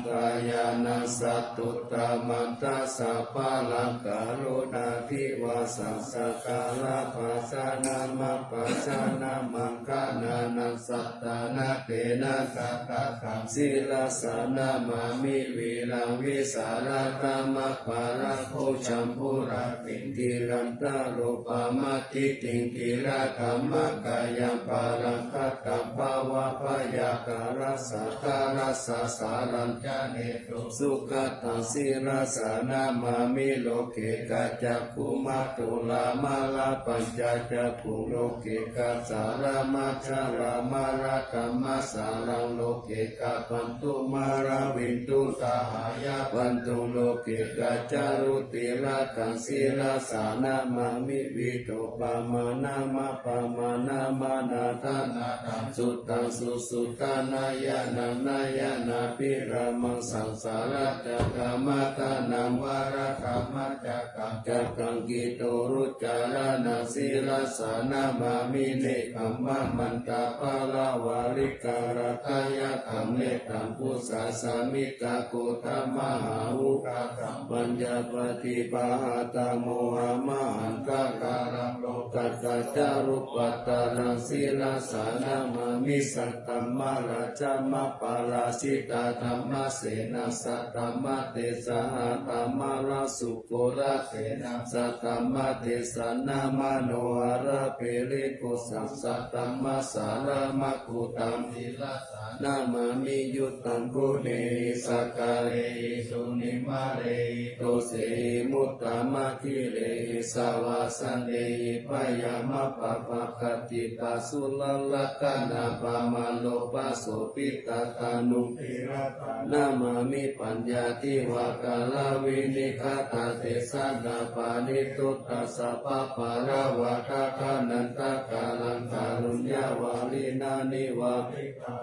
rājānaṃ sattuttamaṃ, dasabalaṃ karuṇābhivāsaṃ, sakalaṃ bhāsanaṃ appamāṇaṃ, maṅgalānaṃ sattannaṃ, tena sabbadhaṃ sirasā namāmi, vīraṃ vīsālakamabhālaṃ, bojjhaṅgū raviṃ girigaṅgāruṇamāditvā, tilakamakayaṃ balaṃ khattaṃ, bhavābhayākālaṃ sādaraṃ, sasāraṃ canetu sugataṃ. Sirasā namāmi loke kaccakkhumā, thulā mālā pañcacakkhuṃ, lokekā sālamathālamārakamāsālaṃ, lokekā bandhumāravinduṃ, sahāya bandhuṃ, lokekā ca rūpirataṃ. Sirasā namāmi vīrūpamanāmappamāṇamanāthanāthaṃ, suddhaṃ susuddhānāyānaṃ nāyānābhirāmaṃ, saṃsārakkhamattannaṃ, varakkhamattak kaṃ, cakkaṃ kitu rucaraṇaṃ. Sirasā namāmi nekkhammamantapaḷavā, rikkhāraddhayakkhaṃ, mettambusamiddhaṃ, kothamahāhūtasaṅ paññāpadīpahatthaṃ, mohamahantakāraṃ, lokassātārupaddaraṃ. Sirasā namāmi saddhammarājamapārājitaṃ, dhammasenāsatam ātesahā, dhammarājaguru kurasenam, saddhammadesanamānoharaṃ, pirighosaṃ saddhammasāraṃ, maggutaṃ sirasā namāmi. Uttamaguṇehi sakkārehi, sūnimārehi dosehi, muttamadhirehi savāsadehi, byāmappamāpattidāsulakkhaṇappaṃ, mārokāsūpitadānuṃ, tirattanā namāmi. Paññāti vā kālaviniggatā, tesanā paṇidho tassa pāpālāvā dakkhiṇantā. Kālaṃ kāruññavāsinā, nivā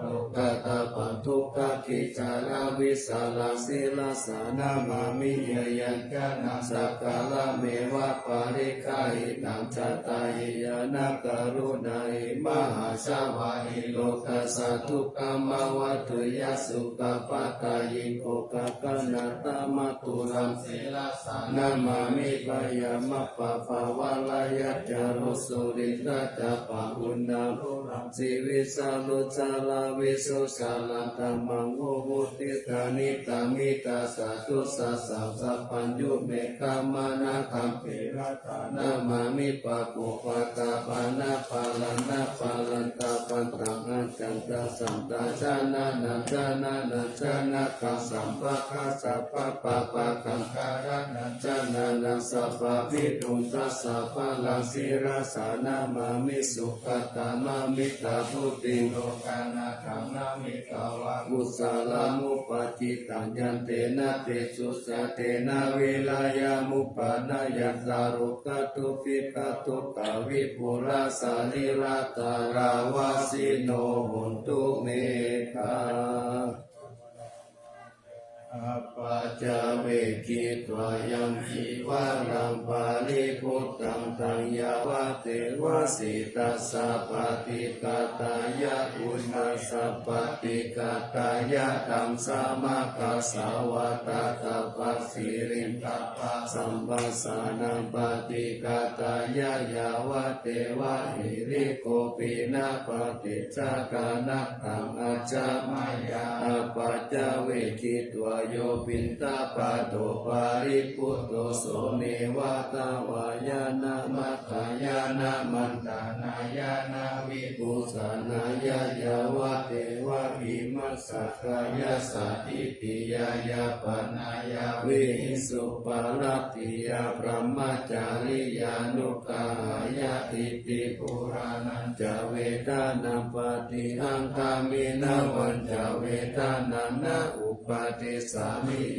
lokatappadukkhakhī, jālā vijālā sīlassa namāmi. Yayañca naṃ sakkārameva pariggāhīnaṃ, jātā hiyānā karuṇāhi, mahāsavāhi lokassa dukkhamāvatthuyya. Sukhapātayiko gaganaṭṭhamattulaṃ, sīlassa namāmi. Byāmappabhāvāya ca rojunittā ca, pahūnaṃ sīvisārojālavisūjarā. Dhammaṃ vo vuṭṭhidāni tamidha, satthu sassā sabbā yo me khamanatthampi, ratanaṃ namāmi. Pāpūpaṭṭhapāṇā, pāṇānāparaṃ tappantaṃ, ajjhattaṃ sattacchānānaṃ, chānānaṃ janakaṃ, sabbattha sabbapāpakaṃ, karana chānānaṃ sabbavidhuṃ, tassa balaṃ sīlassa namāmi. Sukkhatamāmi tabuddhiṃ, lokanaṭṭhaṃ namitvā, kusalānupajittaṃ, yantena tejojā tena vīriyā, muppanāyantarukkhato, bhikkhā dukkhavipulā, sarīrā dāraṃ vajjino hontu me. Appaccavekkhitvā yaṃ cīvaraṃ paribhuttaṃ, taṃ yāvadeva sītassa paṭighātāya, uṇhassa paṭighātāya, taṃ samaggassa vātaṭṭhapasiriṃ, tappasānaṃ paṭighātāya, yāvadeva hirikopinapaṭicchādanatthaṃ, ajja mayā appaccavekkhitvā, yo piṇḍapāto paribhutto, so neva davāya na madāya na maṇḍanāya na vibhūsanāya, yāvadeva imassa kāyassa ṭhitiyā yāpanāya vihiṃsuparatiyā brahmacariyānuggahāya. Iti purāṇañca vedanaṃ paṭihaṅkhāmi, navañca vedanaṃ na uppādessāmi,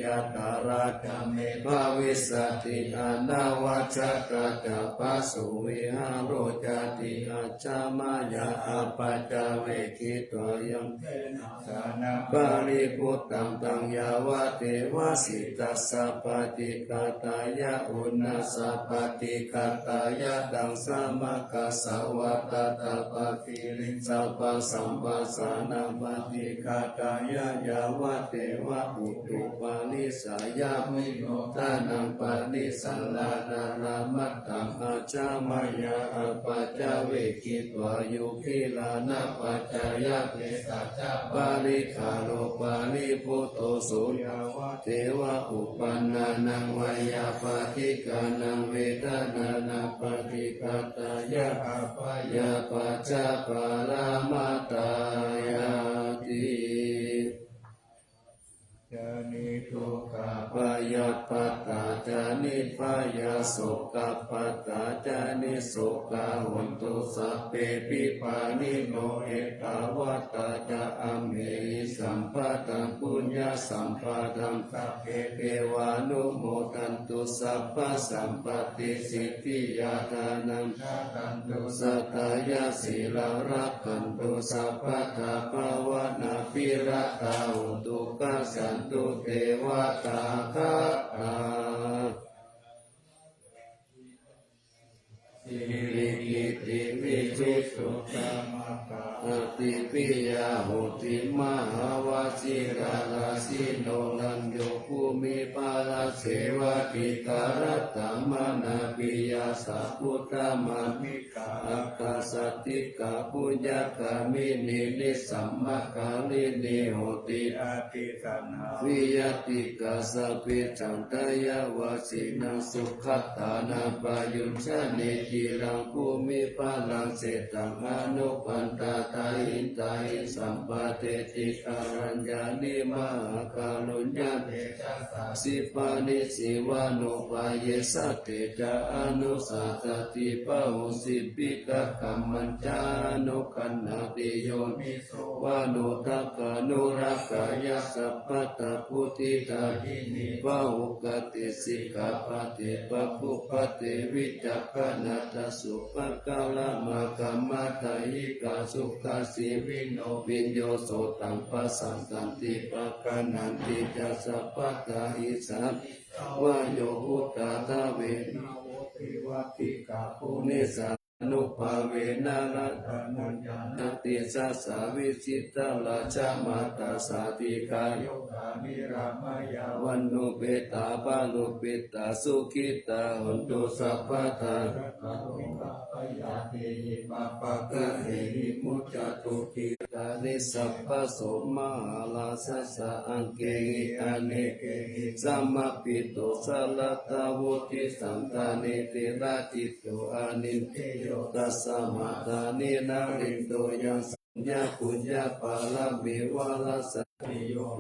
yātrā ca me bhavissati anavajjatā ca phāsuvihāro cāti. Ajja mayā appaccavekkhitvā yaṃ senāsanaṃ paribhuttaṃ, taṃ yāvadeva sītassa paṭighātāya, uṇhassa paṭighātāya, taṃ samaggassa vātaṭṭhapasiriṃ, tappasamphassānaṃ paṭighātāya, yāvadeva utuparissayavinodanaṃ parissaṃ rāmatthaṃ. Ajja mayā appaccavekkhitvā yo gilānapaccayabhesajjaparikkhāro paribhutto, so yāvadeva uppannānaṃ veyyābādhikānaṃ vedanānaṃ paṭighātāya, abyāpajjhaparamatāyāti. Ca niddukkhā bhayappattā ca nibbhayā, sokappattā ca nissokā, hontu sabbepi pāṇino. Ettāvatā ca amhehi sambhataṃ puññasampadaṃ, sabbe devānumodantu, sabbasampattisiddhiyā. Dānaṃ dadantu saddhāya, sīlaṃ rakkhantu sabbadā, bhāvanābhiratā hontu, gacchantu devatāgatā. Sirikittipibhujyogā āṭāpiya hohi, mahāvajirārajino rañño bhūmipalasevāhi. Dhāratthamanābhiyā sabbuddhamaṇi kā, aṭṭhasaddhikā puññagāminī, nisammakāyinī honti abhisaṅkhaṇā, viññātikā sabbe santāyavajjinā, sugatānaṃ payuñjāni ciraṃ bhūmipalase. Etaṃ anupaṇṇatāyiṃ tāyiṃ sampatiṭṭhikaraññāni mahākāruññatejasā sippanissi vānupāyesā te ca anussasati bahū sippighakamañca anugaṇhāti yoniso vānodakkānurakkāya sabbattha vuḍḍhidāyini bahū gati sikkhāpade pāpūpade vicakkhaṇattha subhākaramāgamā dāyikā sukhajīvino viññū sotaṃ pasassanti pagaṇhanti ca sabbattha issā vāyo udāta veṇā voci vaddikā punisā nubhāvena ratanañāṇatejasā vijitā rājā mātā jātikā yukā niramayā vaṇṇupetā balupetā sukhitā hontu sabbadā. Pāpaggahehi muccantu khippa kāni sabbaso mahārājassa aṅgehi anekehi samāhito sarattha vuḍḍhisaṅghāni tilakkhito anindriyo tasmā dāni narindo yaṃ saññā puññapāramī varassa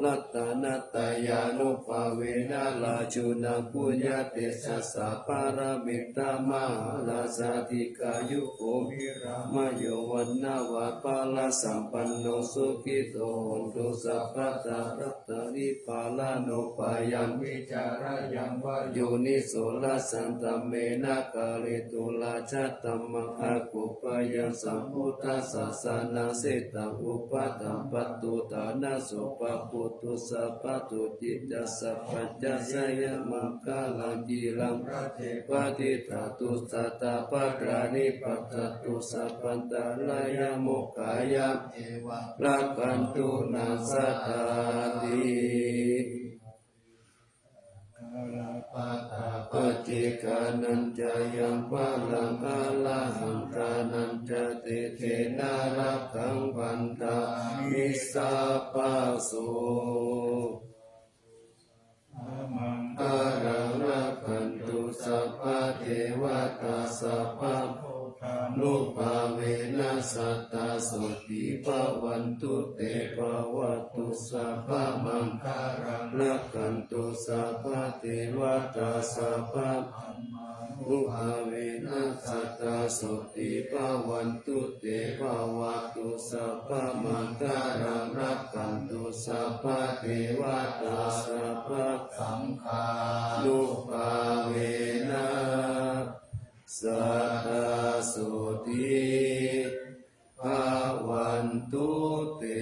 ratanattayānubhāvena rājuna puññatejasā pāramita mahārājā dīghāyuko nirāmayo vaṇṇavanto balāsampanno sukhito hontu sabbadā. Rattanipālanubhāyaṃ vicarāyaṃva yoniso rājadhammena kāretu rājadhammaṃ akuppayaṃ sambuddhasāsanasethang uppadaṃ pattuttāna so pāpūtu sabbaduccittaṃ sabbañca jayamaṅgalaṃ. Ciraṃ rājapatiṭṭhātu sadā bhaddāni pacchato sabbantarāyamokkhaṃ yā devā rakkhantu naṃ sadāti. Gabbhapaccekanāñca yaṃ balaṃ arahantānañca tejena rakkhaṃ bandhāmi sabbaso. Maṅgalaṃ rakkhantu sabbadevatā sabbabuddhānubhāvena sadā sotthī bhavantu te. Bhavatu sabbamaṅgalaṃ rakkhantu sabbadevatā sabbadhammānubhāvena sadā sotthī bhavantu te. Bhavatu sabbamaṅgalaṃ rakkhantu sabbadevatā sabbasaṅghānubhāvena sadā sotthī bhavantu te.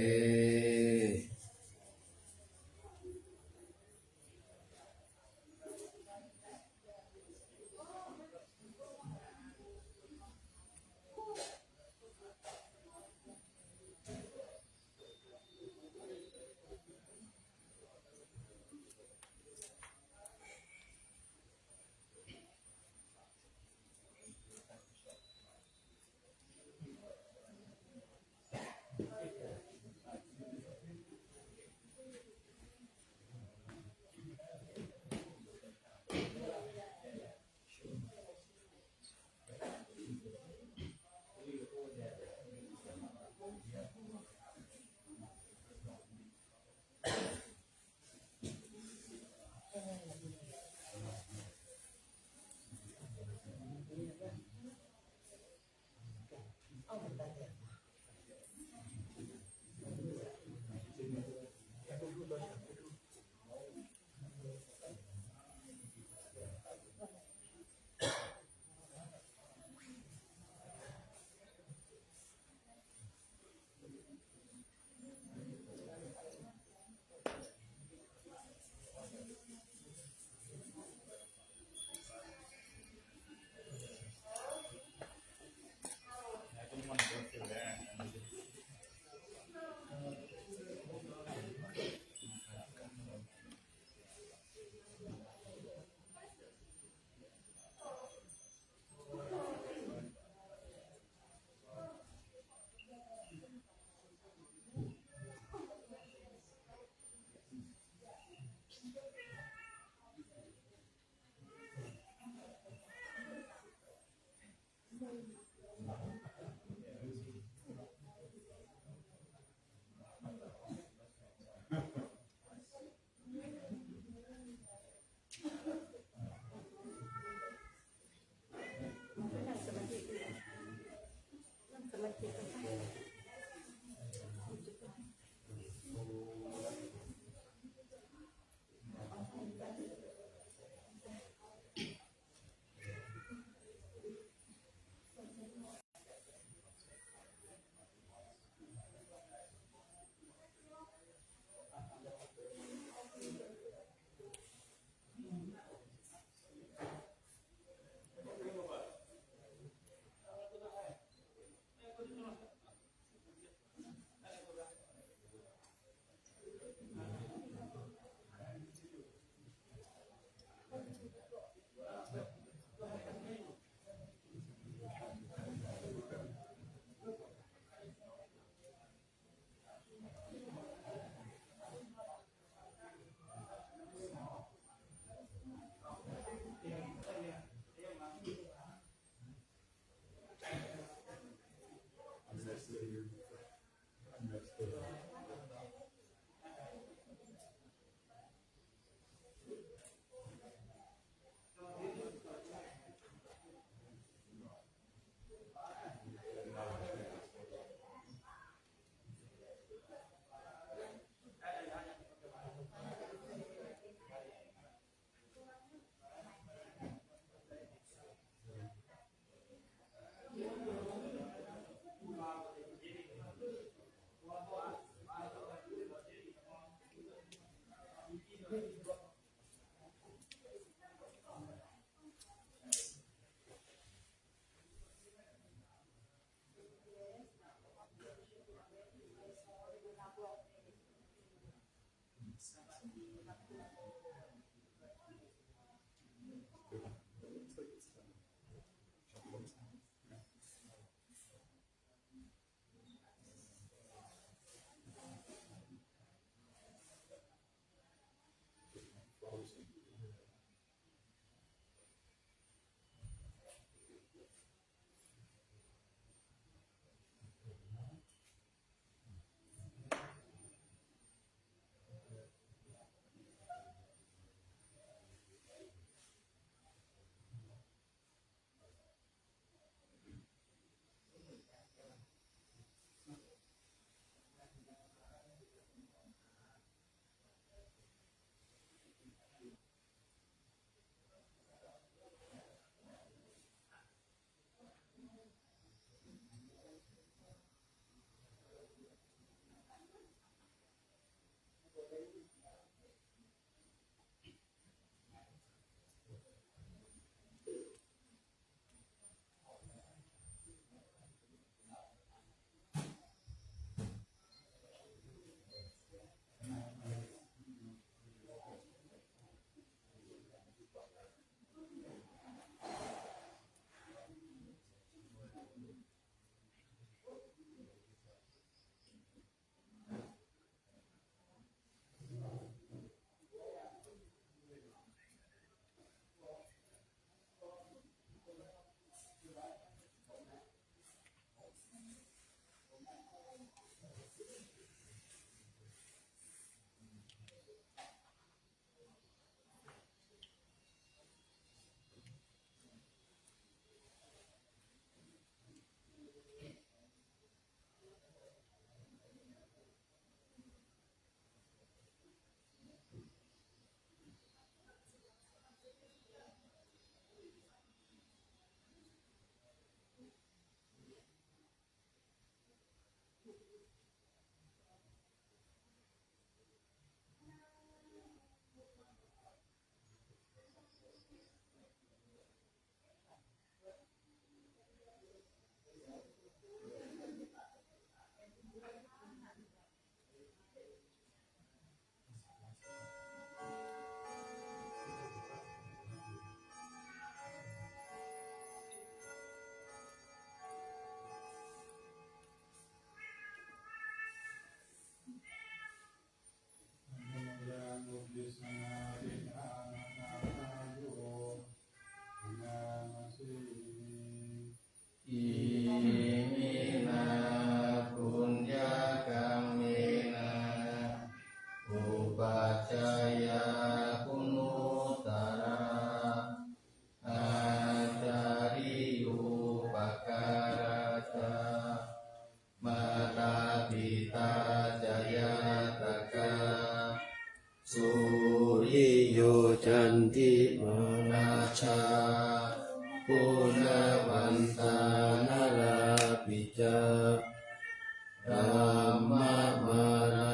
Brahmamārā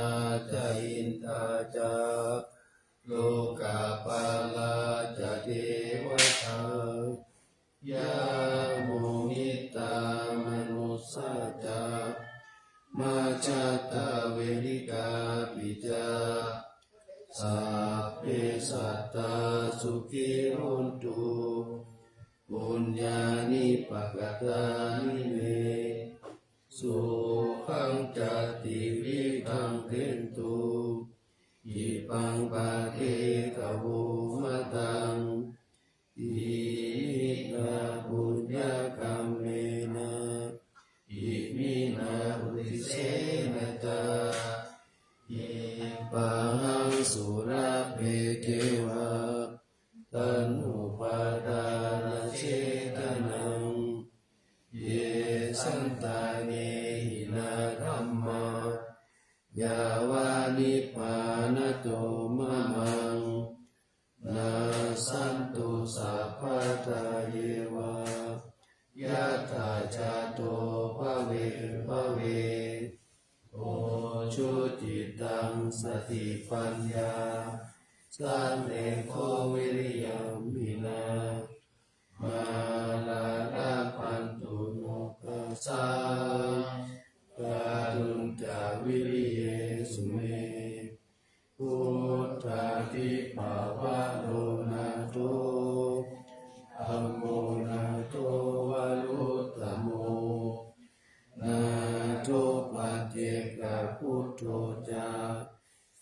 ca indā ca lokapālā ca devatā, yamo mittā manussā ca majjhattā verikāpi ca. Sabbe sattā sukhī hontu, puññāni pakatāni me, sukhañca tividhaṃ dentu, khippaṃ pāpetha vomataṃ. Iminā puññakammena, iminā uddisena ca, khippāhaṃ sulabhe ceva taṇhupādānachedanaṃ. Ye santāne hīnā dhammā, yāva nibbānato mamaṃ, nassantu sabbadā yeva, yattha jāto bhave bhave. Ujucittaṃ satipaññā, sallekho viriyamhinā, mārā labhantu nokāsaṃ, kātuñca viriyesu me. Buddhādhipavaro nātho, dhammo nātho varuttamo, nātho paccekabuddho ca,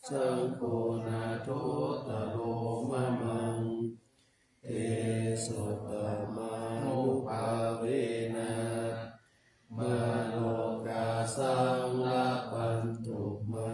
saṅgho nāthottaro mamaṃ. Tesottamānubhāvena, mārokāsaṃ labhantu mā.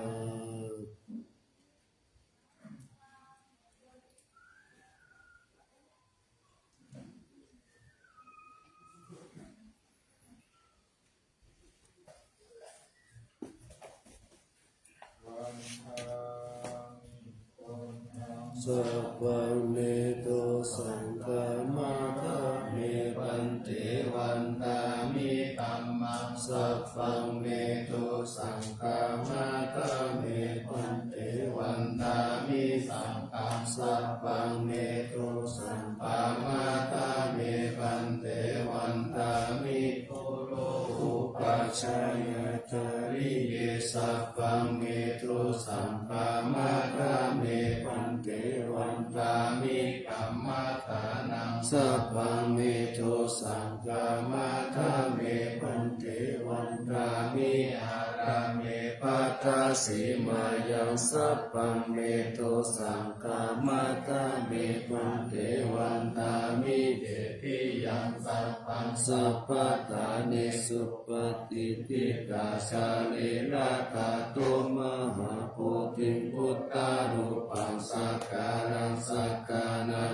Sabbaṃ me dosaṃ khamatha me bhante, vandāmi dhammaṃ. Sabbaṃ me dosaṃ khamatha me bhante, vandāmi saṅghaṃ. Sabbaṃ me dosaṃ khamatha me bhante, vandāmi guru upajjhāyācariye. Sabbaṃ me dosaṃ khamatha me bhante, vandāmi kammaṭṭhānaṃ. Sabbaṃ me dosaṃ khamatha me bhante, vandāmi ārāme bhaddasīmāyaṃ. Sabbaṃ me dosaṃ khamatha me bhante, vandāmi cetiyaṃ. Sabbaṃ sabbaṭṭhānesu patiṭṭhitā, sārīradhātu mahābodhiṃ buddharūpaṃ sakalaṃ sakāraṃ,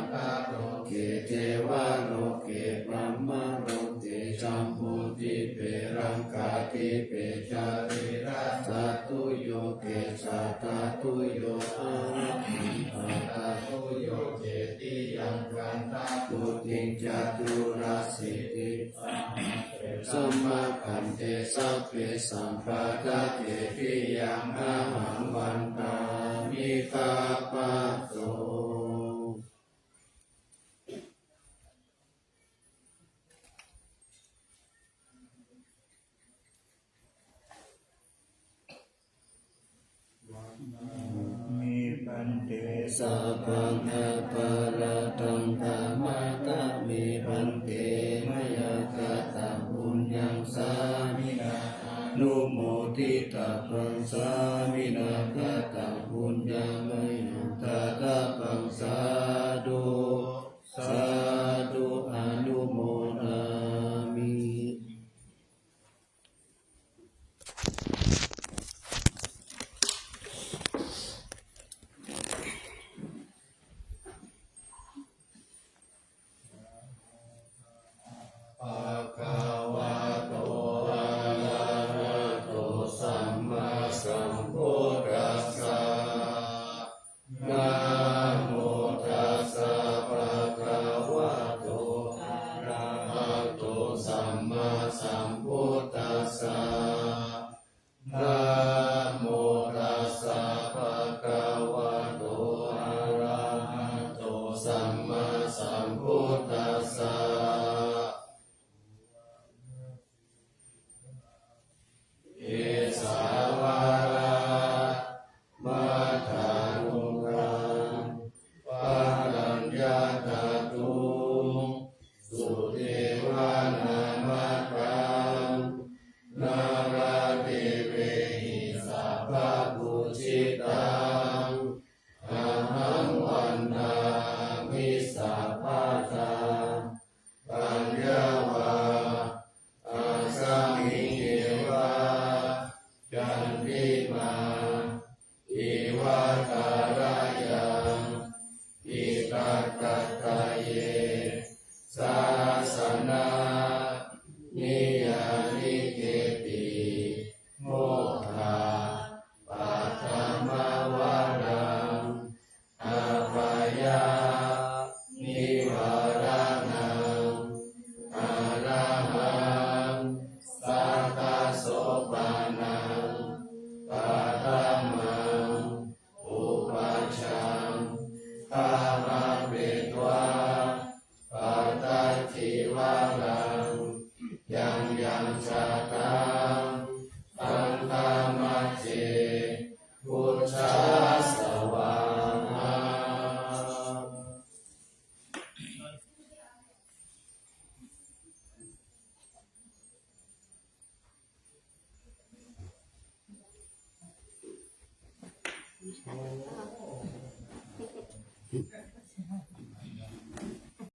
ūke devaloke brahmaloke jambudīpe laṅkādīpe sārīradhātuyo tejadhātuyo arahantātūyo cetiyaṃ. Gandhabbodhiṃ caturāsītisahassabrahmābhise, sabbe saṅghassa cetiyaṃ ahaṃ vandāmi gabbhassa. Sabbaṃ aparādhaṃ khamatha me bhante, mayā kataṃ puññaṃ sāminā anumoditabbaṃ, sāminā kataṃ puññaṃ mayhaṃ dātabbaṃ. Sādhu sādhu anumodāmi. Bhagavato arahato sammāsambuddhassa. Namo tassa bhagavato arahato